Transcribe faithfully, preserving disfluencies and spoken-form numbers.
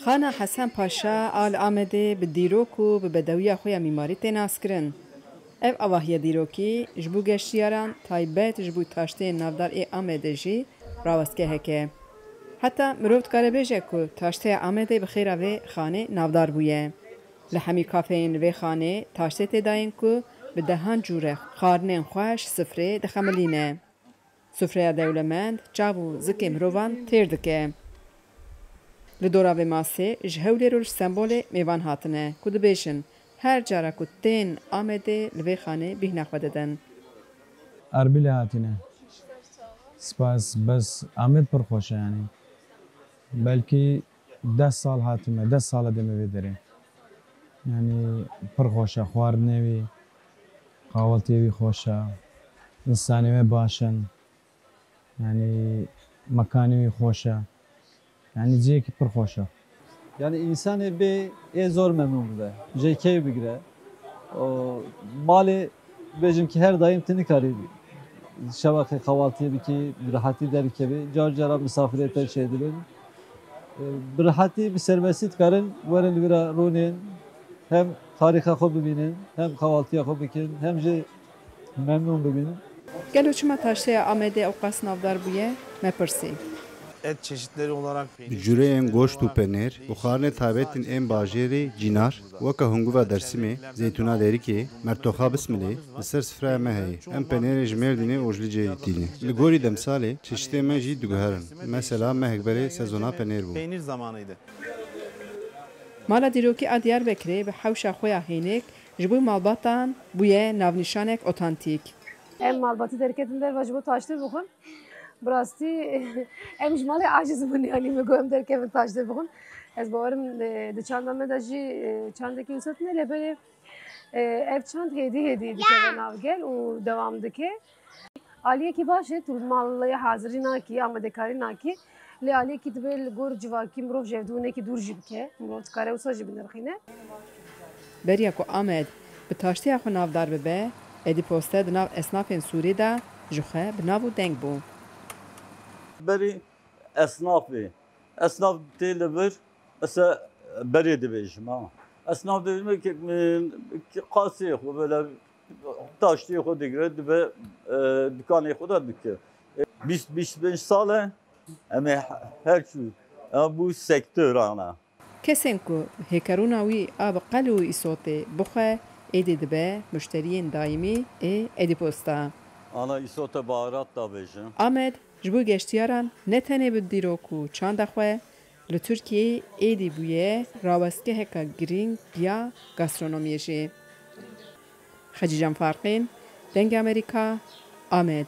Xana Hesen Paşa a li Amedê bi dîrok û bi bedewiya xwe ya mîmarî tê naskirin. Ev avahiya dîrokî ji bo geştiyaran taybet ji bo taşteyên navdar ê Amedê jî rawestgehek e. Heta mirov dikare bêje ku taşteya Amedê bi xêra vê xanê navdar bûye. Li hemî kafeyên vê xanê taştê tê dayîn ku bi dehan cûre xwarinên xweş sifrê dixemilîne. Sifreya dewlemend çav û zikê mirovan têr dike. Li dora vê masê ji Hewlêr û ji Stenbolê mêvan hatine ku dibêjin, her cara ku tên Amedê li vê xanê bîhna xwe didin. Erbîlê hatine. Spas, bes Amed pir xweş e, yanî. Belkî des sal hatime, des sal e dême vê derê. Yanî pir xweş e, xwarinê wî, qawaltiyê wî xweş e, însanê wê baş in. Yanî mekanê wî xweş e. Yanî cihekî pir xweş e. Yanî însanê bê ê zor memnûn bibe. Jê keyf bigire. O malê bêjim ki her daîm tu nikarî şevaqê qewaltiyê bikî, bi rehetî derkevî. Car cara misafirê te çêdibin. E, bi rehetî, bi serbestî dikarin werin li vira rûnên, hem tarîxa xwe bibînin, hem qewaltiya xwe bikin, hem jî memnûn bibin. Gelo çima taşteya Amedê ewqas navdar bûye? Me pirsî. Et çeşitleri olarak peynir Bi cureyên çeşitleri goşt û var. Penêr û xwarinê taybetên ên bajêrê cînar, weke hunguva Dersimê, zeytûna Dêrikê, mertoxa Bismilê, li ser sifreya me heye. Em penêrê ji Mêrdînê û ji Liceyê tîne. Li gorî demsalê çeşitê me jî diguherin. Mesela mehek berê sezona penêr bû. Peynir zamanıydı. Mala dîrokî a Diyarbekirê bi hewşa xwe ya hênik ji bo malbatan bûye navnîşanek otantîk. Em malbatî derketin derve ji bo taştê bixwin. Bi rastî em ji malê aciz bûn, yanî me got em derkevin taştê bixwin. Ez bawerim, e, di çanda me de jî, e, çandekî wisa tune, lê belê, e, ev çand hêdî hêdî dikeve nav gel û dewam dike. Aliyekî baş e, tu malê hazirî nakî, amadekarî nakî. Lê aliyekî dibe li gor civakî mirov ji hevdû hinekî dûr jî bike. Mirov dikare wisa jî binirxîne. Beriya ku Amed bi taştiya xwe navdar bibe, êdî poste di nav esnafên Sûrî de ji xwe bi nav û deng bû. Berî esnafê, esnaf tê li vir, ese berê dibêjim ha. Esnaf dibêjim ki, ki qasê xwe, böyle taştiyê xwe digire, dibe, e, dikanê xwe de dike. E, bîst, bîst pênc sal e, em ê her çû, em bû sektor ana. Kesên ku hêkerûna wî a bi qel û îsotê bixwe, êdî dibe muşteriyên daîmî ê êdî posta. Ana îsote baharat da bêjim. Amed ji bo geştiyaran ne tenê bi dîrok û çanda xwe, li Tirkiyeyê êdî bûye rawestgeheka girîng ya gastronomiyê jî. Xecîcan Farqîn, Dengê Amerîka, Amed.